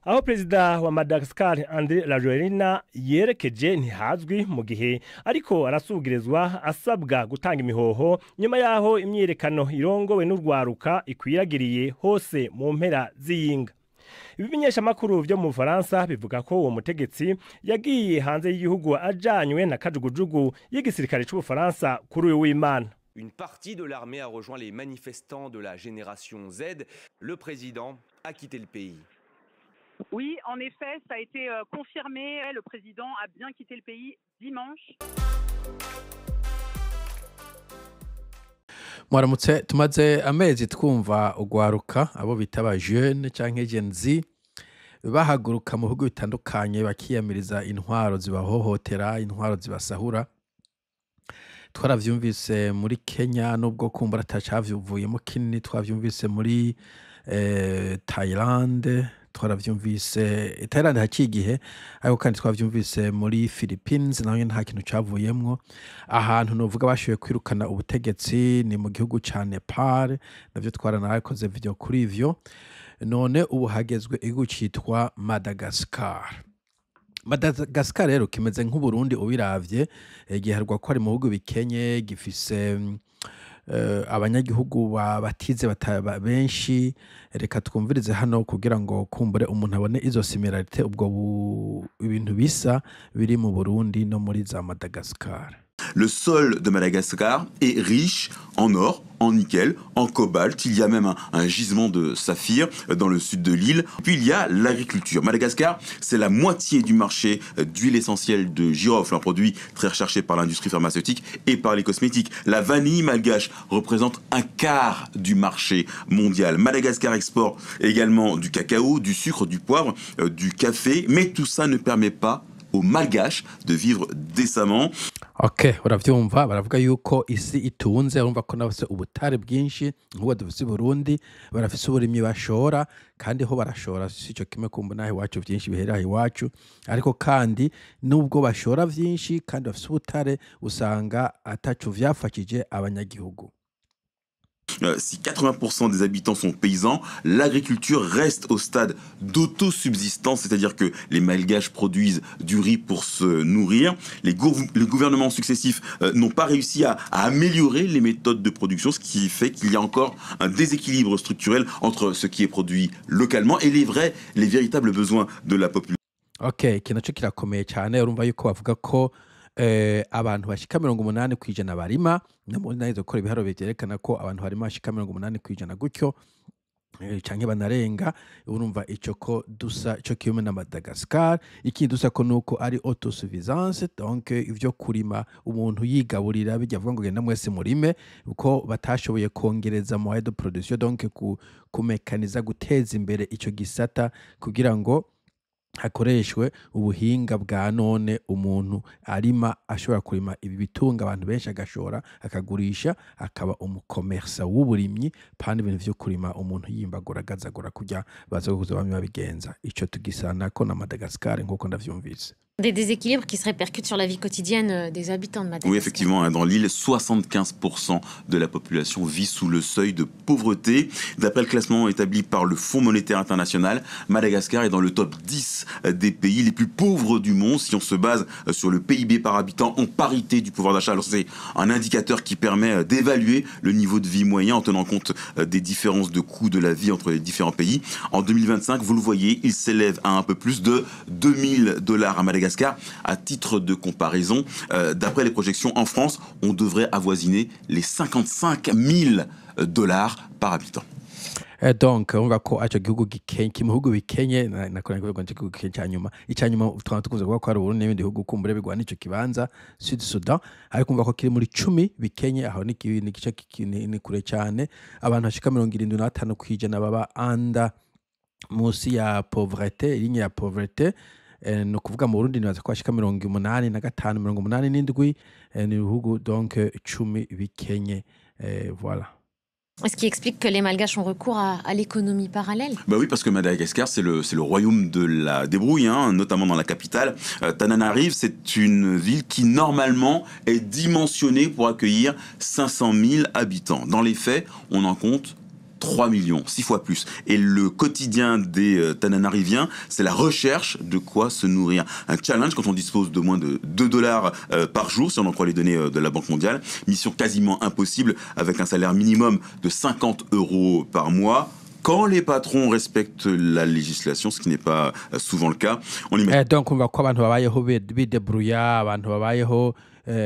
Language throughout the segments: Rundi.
Aho perezida wa Madagascar Andry Rajoelina yerekeje ntihazwi, mu gihe ariko arasugirizwa asabwa gutanga imihoho nyuma yaho imyiyerekano irongowe n'urwaruka ikwiragiriye hose mu mpera z'iyinga. Ibimenyeshamakuru vyo mu Bufaransa bivuga ko uwo mutegetsi yagiye hanze y'igihugu ajanywe na kajugujugu y'igisirikare c'Ubufaransa kuri uyu w'Imana. Une partie de l'armée a rejoint les manifestants de la génération Z. Le président a quitté le pays. Oui, en effet, ça a été confirmé. Le président a bien quitté le pays dimanche. Mwaramutse. Tumaze amezi twumva ugwaruka, abo bita ba jeune canke Gen Z, bahaguruka mu bihugu bitandukanye bakiyamiriza intwaro zibahohotera, intwaro zibasahura. Twaravyumvise muri Kenya, nubwo kumbura atacavuyemo kinini. Twavyumvise muri Thailand, twaravyumvise Thailand haciye igihe, ariko kandi twavyumvise muri Philippines, naho nyene nta kintu cavuyemwo. Ahantu novuga bashoboye kwirukana ubutegetsi ni mu gihugu ca Nepal, navyo twaranakoze video kuri ivyo. None ubu hagezwe igihugu citwa Madagascar. Madagascar rero kimeze nk'Uburundi ubiravye, giharwa ko ari mu bihugu bikenye, gifise abanyagihugu batize benshi. Reka twumvirize hano kugira ngo kumbure umuntu abone izo similarité, ubwo ibintu bisa biri mu Burundi no muri za Madagascar. Le sol de Madagascar est riche en or, en nickel, en cobalt. Il y a même un gisement de saphir dans le sud de l'île. Puis il y a l'agriculture. Madagascar, c'est la moitié du marché d'huile essentielle de girofle, un produit très recherché par l'industrie pharmaceutique et par les cosmétiques. La vanille malgache représente un quart du marché mondial. Madagascar exporte également du cacao, du sucre, du poivre, du café, mais tout ça ne permet pas aux Malgaches de vivre décemment. Ok, uravyumva, baravuga yuko isi itunze, urumva ko nabafise ubutare bwinshi nk'ubu dufise i Burundi, barafise uburimyi bashora, kandi ho barashora si ico kimwe kumva naho iwacu vyinshi bihera aho iwacu, ariko kandi nubwo bashora vyinshi kandi bafise ubutare, usanga ataco vyafashije abanyagihugu. Si 80% des habitants sont paysans, l'agriculture reste au stade d'autosubsistance, c'est-à-dire que les Malgaches produisent du riz pour se nourrir. Les gouvernements successifs n'ont pas réussi à améliorer les méthodes de production, ce qui fait qu'il y a encore un déséquilibre structurel entre ce qui est produit localement et les véritables besoins de la population. Ok, iki naco kirakomeye cyane. Urumva yuko bavuga ko abantu bashika 80% barima. Namundi gukora ibiharuro vyerekana ko abantu barima bashika 80% gutyo, canke banarenga. Urumva ico ko dusa ico kimwe na Madagascar. Ikindi dusa ko nuko ari autosuffisance, donc ivyo kurima umuntu yigaburira, bijya avuga ngo genda mwese murime, uko batashoboye kongereza moyen de production, donc kumekaniza, guteza imbere ico gisata kugira ngo hakoreshwe ubuhinga bwa none, umuntu arima ashobora kurima ibi bitunga abantu benshi, agashora, akagurisha, akaba umukomersa w'uburimyi, pana ibintu vyo kurima umuntu yimbagura agazagura kurya baza kuza bamwe babigenza. Ico tugisanako na Madagascar nkuko ndavyumvise. Des déséquilibres qui se répercutent sur la vie quotidienne des habitants de Madagascar. Oui, effectivement, hein, dans l'île, 75% de la population vit sous le seuil de pauvreté. D'après le classement établi par le Fonds monétaire international, Madagascar est dans le top 10 des pays les plus pauvres du monde si on se base sur le PIB par habitant en parité du pouvoir d'achat. Alors c'est un indicateur qui permet d'évaluer le niveau de vie moyen en tenant compte des différences de coût de la vie entre les différents pays. En 2025, vous le voyez, il s'élève à un peu plus de 2000 $ à Madagascar. À titre de comparaison, d'après les projections en France, on devrait avoisiner les 55 000 dollars par habitant. Donc urumva ko ico gihugu gikenye, mu bihugu bikenye, nakora kuvuga ngo igihugu gikenye ca nyuma, ica nyuma twaba tukunze kuvuga ko ari Uburundi n'ibindi bihugu kumbure bigwana ico kibanza, Sud Sudan, ariko umva ko kiri muri 10 bikenye. Aho ni igice ni kure cyane. Abantu bashika 75% baba under, munsi ya pauvreté, ligne ya pauvreté. Ni ukuvuga mu Burundi nibaza ko bashika 85, 87. Ni ibihugu donc 10 bikenye, voilà. Ce qui explique que les Malgaches ont recours à l'économie parallèle. Bah oui, parce que Madagascar, c'est le royaume de la débrouille, hein, notamment dans la capitale. Tananarive, c'est une ville qui, normalement, est dimensionnée pour accueillir 500 000 habitants. Dans les faits, on en compte 3 millions, 6 fois plus. Et le quotidien des Tananariviens, c'est la recherche de quoi se nourrir. Un challenge quand on dispose de moins de 2 dollars par jour, si on en croit les données de la Banque mondiale. Mission quasiment impossible avec un salaire minimum de 50 euros par mois. Quand les patrons respectent la législation, ce qui n'est pas souvent le cas, on imagine Donc umva ko abantu babayeho bidebrouilla, abantu babayeho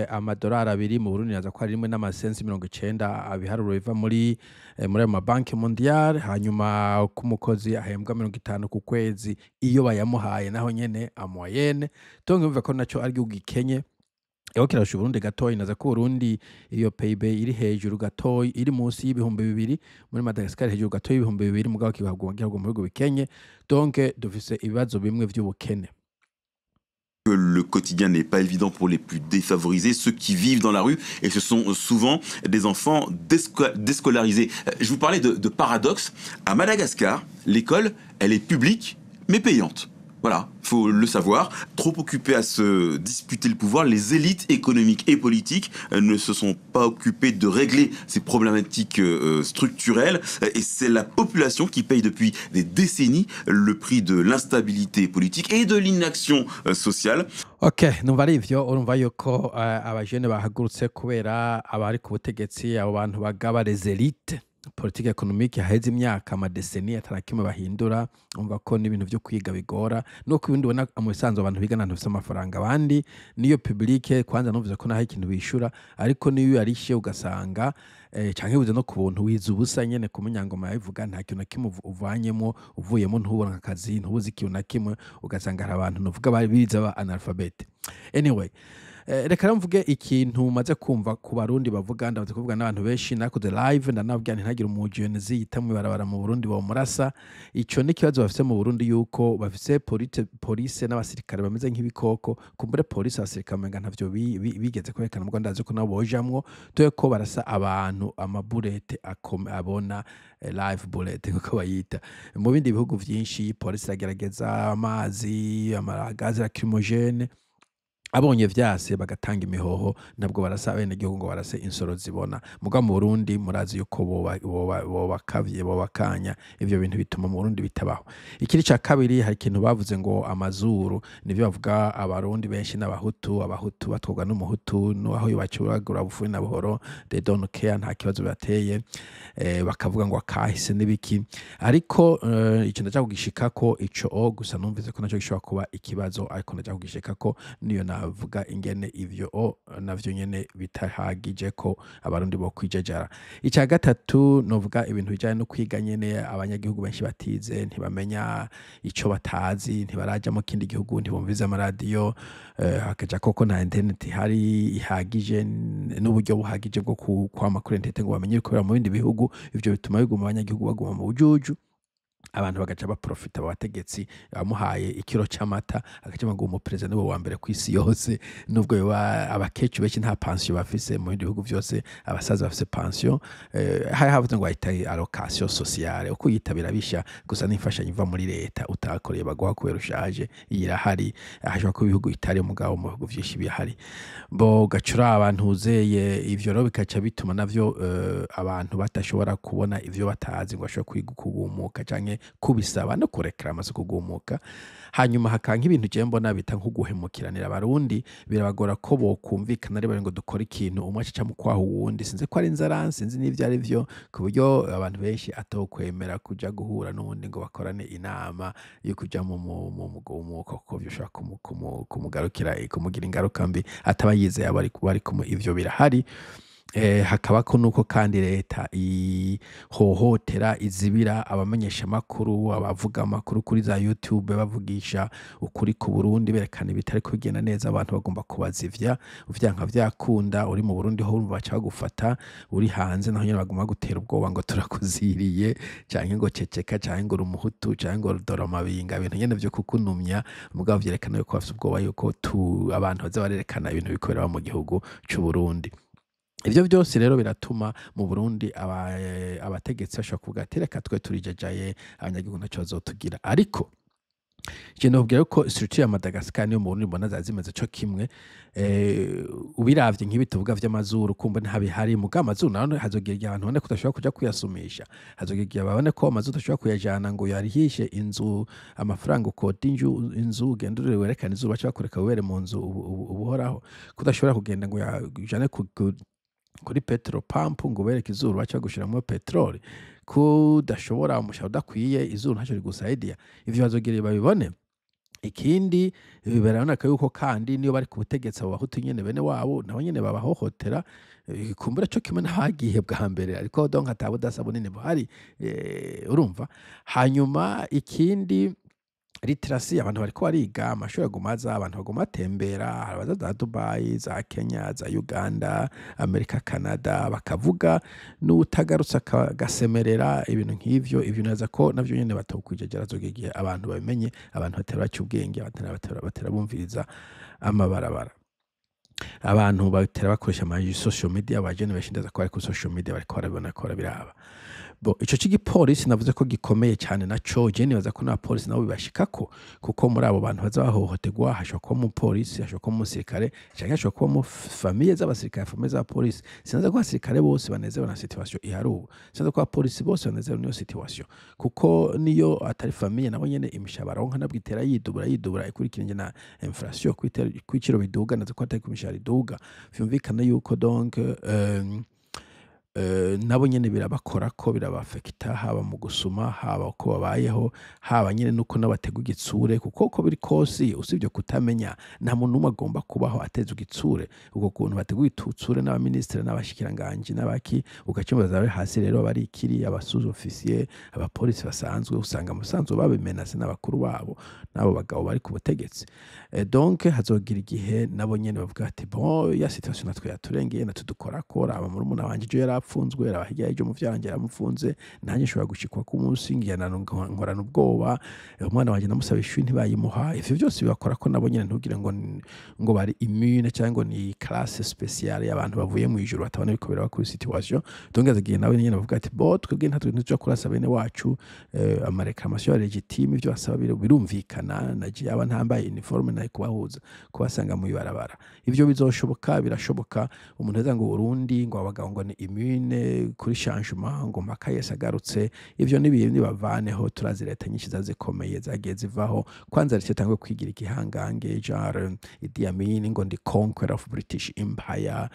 amadolari 2 mu Burundi, naza ko ari rimwe n'amasensi 90, abiharuro biva muri ayo mabanki mondiale. Hanyuma ko umukozi ahembwa 50 ku kwezi iyo bayamuhaye, naho nyene en moyenne. Donc umva ko naco ari igihugu gikenye. Ego, kirarusha Uburundi gatoyi. Naza ko Uburundi iyo PIB iri hejuru gatoyi, iri munsi y'2000. Muri Madagascar hejuru gatoyi y'2000, mugabo kibagwa mu bihugu bikenye. Donc dufise ibibazo bimwe vy'ubukene. Que le quotidien n'est pas évident pour les plus défavorisés, ceux qui vivent dans la rue, et ce sont souvent des enfants déscolarisés. Je vous parlais de paradoxe. À Madagascar, l'école, elle est publique, mais payante. Voilà, faut le savoir. Trop occupés à se disputer le pouvoir, les élites économiques et politiques ne se sont pas occupées de régler ces problématiques structurelles. Et c'est la population qui paye depuis des décennies le prix de l'instabilité politique et de l'inaction sociale. Ok, numva ari ivyo. Urumva yuko abajene bahagurutse kubera abari ku butegetsi, abo bantu bagaba, les élites politique économique, haheze imyaka, ama décennies, atana kimwe bahindura. Umva ko n'ibintu vyo kwiga bigora, nuko ibindi ubona mu bisanzwe abantu biga n'abantu bafise amafaranga. Abandi niyo publique kwanza numvise ko naho ikintu bishura, ariko niyo yarishe ugasanga canke wize no ku buntu, wize ubusa nyene. Ku munyangoma yabivuga, nta kintu na kimwe uvanyemo, uvuyemo ntubona akazi, ntubuze ikintu na kimwe. Ugasanga hari abantu nuvuga bari bize ba analphabète. Anyway, reka rero mvuge ikintu maze kumva ku Barundi bavuga. Ndamaze kuvuga n'abantu benshi, nakoze live, ndanabwira nti ntagire umujenzi yita mw'ibarabara mu Burundi bomurasa. Ico ni ikibazo bafise mu Burundi, yuko bafise police n'abasirikare bameze nk'ibikoko. Kumbure police, abasirikare umenga ntavyo bigeze kwerekana, mugo ndazi ko nabo bojamwo dore ko barasa abantu ama boulettes abona, live bullet nkuko bayita. Mu bindi bihugu vyinshi polisi iragerageza amazi, ama gaz lacrymogène, abonye vyase bagatanga imihoho. Nabwo barasa abenegihugu ngo barase insoro zibona. Muga mu Burundi murazi yuko bobakavye, bobakanya. Ivyo bintu bituma mu Burundi bitabaho. Ikiri ca kabiri, hari ikintu bavuze ngo amazuru. Nivyo bavuga Abarundi benshi n'Abahutu, Abahutu batwarwa n'Umuhutu aho bacuragura bufuni na buhoro, they don't care, nta kibazo bibateye. Bakavuga ngo akahise n'ibiki, ariko ico ndaja kugishikako. Ico o gusa numvise ko naco gishobora kuba ikibazo, ariko ndaja kugishikako niyo navuga ingene ivyo o navyo nyene bitahagije ko Abarundi bo kwijejara. Icya gatatu novuga, ibintu bijanye no kwiga nyene. Abanyagihugu benshi batize, ntibamenya ico batazi, ntibaraja mu kindi gihugu, ntibumviza amaradiyo, hakaja koko nta internet ihari ihagije n'uburyo buhagije bwo kwama kuri internet ngo bamenye ibikorera mu bindi bihugu. Ivyo bituma biguma abanyagihugu baguma mu bujuju, abantu bagaca baprofita. Abategetsi bamuhaye ikiro c'amata agaca ngo umuperezida niwe wa mbere kw'isi yose, nubwo yoba abakecuru benshi nta pension bafise. Mu bindi bihugu vyose abasaza bafise pension. Hari havuze ngo bayita allocation sociale, uko yitabira bisha gusa n'imfashanyo iva muri leta utakoreye baguha kubera ushaje. Iyi irahari, hashobora kuba ibihugu bitari, mugabo mu bihugu vyinshi bihari. Bo gacura abantu uzeye ivyo rero bikaca bituma navyo abantu badashobora kubona ivyo batazi ngo bashobore kwiga kugumuka canke kubisaba no kurekera amaze kugumuka. Hanyuma hakaba nk'ibintu je mbona bita nko guhemukiranira. Abarundi birabagora ko bokumvikana ari bari ngo dukore ikintu, umwe aca mu kwaha uwundi. Sinzi ko ari inzara, sinzi n'ivyo ari vyo, ku buryo abantu benshi atokwemera kuja guhura n'uwundi ngo bakorane inama yo kuja mu mugumuko, kuko bishobora kumugarukira, kumugira ingaruka mbi, ataba yizeye abo bari kumwe. Ivyo birahari. Hakabako nuko kandi leta ihohotera, izibira abamenyesha makuru, abavuga amakuru kuri za YouTube, bavugisha ukuri ku Burundi, berekana ibitari kugenda neza. Abantu bagomba kubazivya, uvyanka vyakunda. Uri mu Burundi ho urumva baca bagufata, uri hanze naho nyene baguma gutera ubwoba ngo turakuziriye, canke ngo ceceka, canke ngo uri Umuhutu, canke ngo dora amabinga, ibintu nyene vyo kukunumya. Mugabo vyerekana yuko bafise ubwoba yuko tu abantu baza barerekana ibintu bikorera mu gihugu c'u Burundi. Ivyo vyose rero biratuma mu Burundi abategetsi bashobora kuvuga ati: "Reka twe turijajaye, abanyagihugu ntaco bazotugira." Ariko Je nobwira ko structure ya Madagascar niyo mu Burundi mbona zari zimeze co kimwe. Ubiravye nk'ibi tuvuga vy'amazuru, kumva ntabihari, muga amazuru nayo hazogera igihe abantu babone ko udashobora kuja kuyasumisha, hazogera igihe babone ko amazu udashobora kuyajana ngo uyarihishe inzu, amafaranga ukota inzu ugende werekane izuba, baca bakureka wibere mu nzu ubuhoraho, ko udashobora kugenda ngo uyajane kuri petrol pump ngo ubereke izuru, baca bagushiramwo petroli, ko udashobora, umushahara udakwiye, izuru ntaco rigusaidia. Ivyo bazogera babibone. Ikindi, biraboneka yuko kandi niyo bari ku butegetsi, abo Bahutu nyene bene wabo nabo nyene babahohotera, kumbura co kimwe n'abagiye bwa mbere, ariko donc ata budasa bunini buhari, urumva. Hanyuma ikindi, literacy, abantu bariko bariga, amashuri aguma aza, abantu baguma batembera, hari abaza za Dubai, za Kenya, za Uganda, Amerika, Canada, bakavuga n'utagarutse akagasemerera ibintu nk'ivyo. Ivyo naza ko navyo nyene batokwijejera, azogera igihe abantu babimenye, abantu batera baca ubwenge, batera bumviriza amabarabara, abantu batera bakoresha ama social media, abajene benshi ndaza ko bari kuri social media bariko barabibona ko barabiraba. Bo ico c'igipolisi navuze ko gikomeye cyane, naco je nibaza ko n'abapolisi nabo bibashikako, kuko muri abo bantu baza bahohoterwa hashobora kuba umupolisi, hashobora kuba umusirikare, canke hashobora kuba mu famille z'abasirikare, famille z'abapolisi. Sinaza ko abasirikare bose banezerewe na situation ihari ubu, sinaza ko abapolisi bose banezerewe n'iyo situation, kuko niyo atari famille nabo nyene imishahara baronka nabwo itera yidubura yidubura ikurikiranye na inflation, kw'ibiciro biduga, nazo ko atari ku mishahara iduga. Vyumvikana yuko donc nabo nyene birabakorako, birabafekita, haba mu gusuma, haba uko babayeho, haba nyene nuko n'abatega igitsure, kuko uko biri kose, usibye kutamenya, nta muntu n'umwe agomba kubaho ateza igitsure. Ubwo kuntu bateguye igitsure n'abaminisitiri n'abashikiranganji n'abaki, ugaca bari hasi rero, abarikiri, aba sous-officier, abapolisi basanzwe, usanga musanzwe babimenase n'abakuru babo n'abo bagabo bari ku butegetsi. Donc hazogira igihe nabo nyene bavuga ati: "Bon, ya situation natwe yaturengeye, natwe dukorako, raba murumuna wanje ejo yarapfunzwe, raba hirya y'ejo muvyara wanje yaramufunze, nanjye nshobora gushikwa ku munsi ngiyana nkorana ubwoba, umwana wanje namusaba ishuri ntibayimuha." Ivyo byose bibakora ko nabo nyene, ntugire ngo bari immune cyangwa ngo ni classe spéciale y'abantu bavuye mu ijuru batabona ibiko biraba kuri situation. Donc hazogira nawe nyene bavuga ati: "Bo twebwe ntatwe ntituja kurasa bene wacu, ama réclamation légitime, ivyo basaba birumvikana, naje yaba ntambaye uniforme naye kubahuza kubasanga mu ibarabara." Ivyo bizoshoboka, birashoboka. Umuntu aza ngo Burundi, ngo abagabo ngo ni immune kuri changement, ngo mpaka Yesu agarutse, ivyo ni nibavaneho. Turazi leta nyinshi zazikomeye zagiye zivaho. Kwanza leta itangwe kwigira igihangange, genre Idi Amin ngo ndi conqueror of British Empire,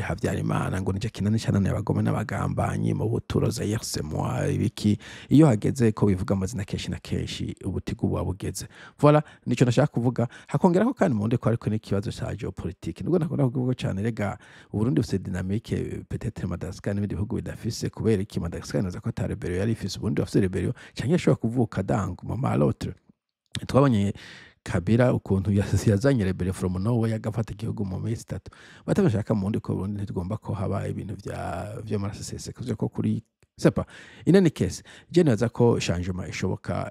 Habyarimana ngo nije kinani canane abagome n'abagambanyi mu buturo, Zaire c'est moi, ibiki. Iyo hageze ko bivuga amazina kenshi na kenshi, ubutigu buba bugeze. Voilà, nico nashaka kuvuga. Hakongerako kandi mu ko ariko n'ikibazo ca géopolitique, nubwo ntakunda kuvuga cyane. Rega Uburundi bufise dynamique peut-être Madagascar n'ibindi bihugu bidafise. Kubera iki? Madagascar naza ko ata rébellion yari ifise, Uburundi bafise rébellion, canke yashobora kuvuka d'un moment à l'autre. Twabonye Kabila ukuntu yazanye rébellion from nowhere, agafata igihugu mu minsi 3. Batabashaka mu ko Burundi ntitugomba ko haba ibintu vya vy'amaraso seseka ko kuri c'est pas. In any case, je nibaza ko changement ishoboka,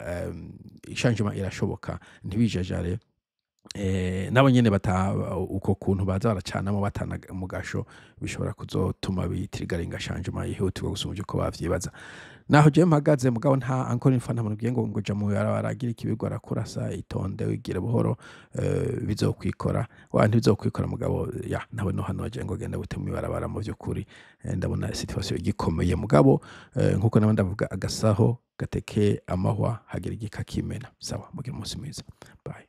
changement irashoboka, ntibijajare. Nabo nyene bata uko kuntu baza baracanamo batana mu gasho, bishobora kuzotuma bitirigaringa changement yihutirwa gusumba uko bavyibaza. Naho je mpagaze, mugabo nta encore une fois, nta muntu ugiye ngo ja mu baragira ikibigwa arakurasa. Itonde, wigire buhoro, bizokwikora wa ntibizokwikora. Mugabo ya nawe no hano waje ngo genda gute mu ibarabara? Mu vy'ukuri, ndabona situation igikomeye, mugabo nkuko nabo ndavuga, agasaho gateke amahwa hagira igikakimena. Sawa, mugira umunsi mwiza, bye.